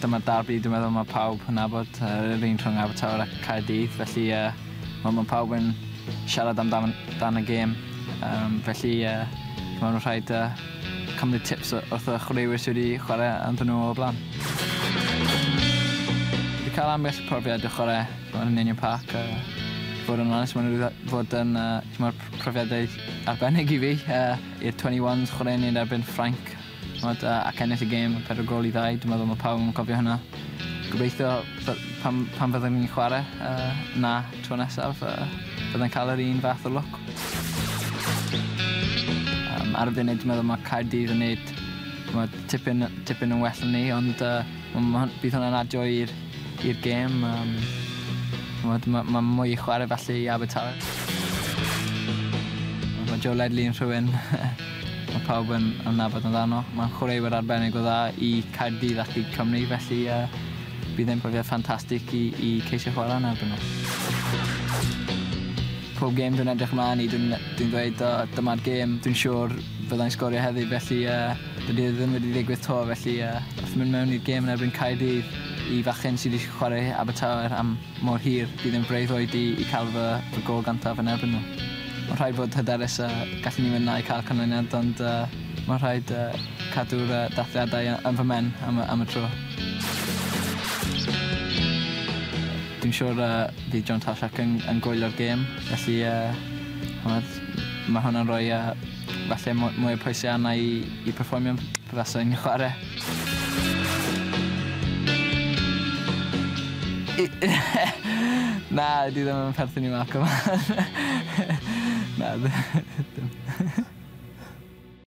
Dyma derby, dwi'n meddwl mae pawb yn nabod, yr un rhwng Abertawe a Caerdydd, felly mae pawb yn siarad amdan y gêm. Felly mae'n rhaid cymryd tips wrth y chwaraewyr sydd wedi chwarae ynddyn nhw o'r blaen. Dwi'n cael ambell profiad o chwarae yn Ninian Park. Fod yn onest, mae'n fod yn profiadau arbennig i fi. I'r 21s chwarae ni'n erbyn Ffrainc ac ennill y gêm 4 gôl i 2. Dwi'n meddwl mae pawb yn cofio hynna. Gobeithio pan fyddwn ni'n chwarae na tro nesaf, byddai'n cael yr un fath o lwc. Ar y funud, dwi'n meddwl mae Caerdydd yn neud tipyn yn well na ni, ond bydd hwnna'n adio i'r gêm. Mae mwy i chwarae falle i Abertawe. Mae Joe Ledley yn rhywun mae pawb yn nabod amdano. Mae'n chwaraewyr arbennig o dda i Caerdydd ac i Cymru, felly bydd e'n profiad ffantastig i ceisio chwarae yn erbyn nhw. Pob gêm dwi'n edrych ymlaen i, dwi'n dweud dyma'r gêm, dwi'n siŵr fyddai'n sgorio heddi, felly dydy e ddim wedi ddigwydd to, felly wrth mynd mewn i'r gêm yn erbyn Caerdydd i fachgen sydd wedi chwarae Abertawe am mor hir, bydd yn breuddwyd i cael fy gôl gyntaf yn erbyn nhw. Mae'n rhaid bod hyderus gallwn ni mynd na i cael canlyniad, ond mae'n rhaid cadw'r dathliadau yn fy mhen am y tro. Dwi'n siŵr fydd John Toshack yn gwylio'r gêm, felly mae hwnna'n rhoi falle mwy o pwysau arna i perfformio faswn i'n chwarae. Na, dwi ddim yn perthyn i Malcolm. Na, ddim.